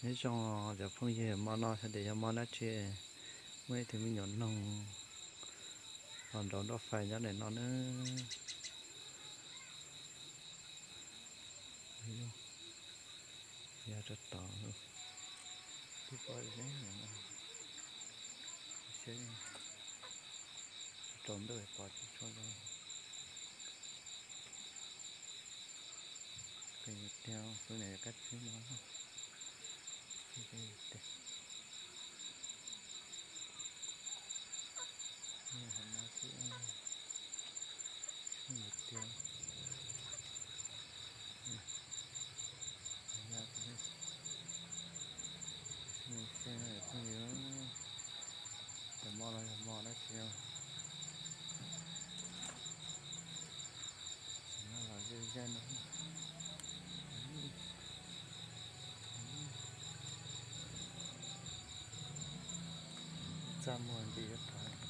Nyob zoo cov phooj ywg, hmo no sawv daws yog hmo dab tsi, muaj ib tug me nyuam noog los nrauv nroj fais nyob ntawm no na. Yog rau tod, twb pom ze no, seb rau ntawm pom tsis tshua zoo. Tiag, tus niam kab tsib no, tiag, tiag, tiag. Cov hmo no yog hmo dab tsi os? Tam no los ze ze no. Txaj muag nti ib qho.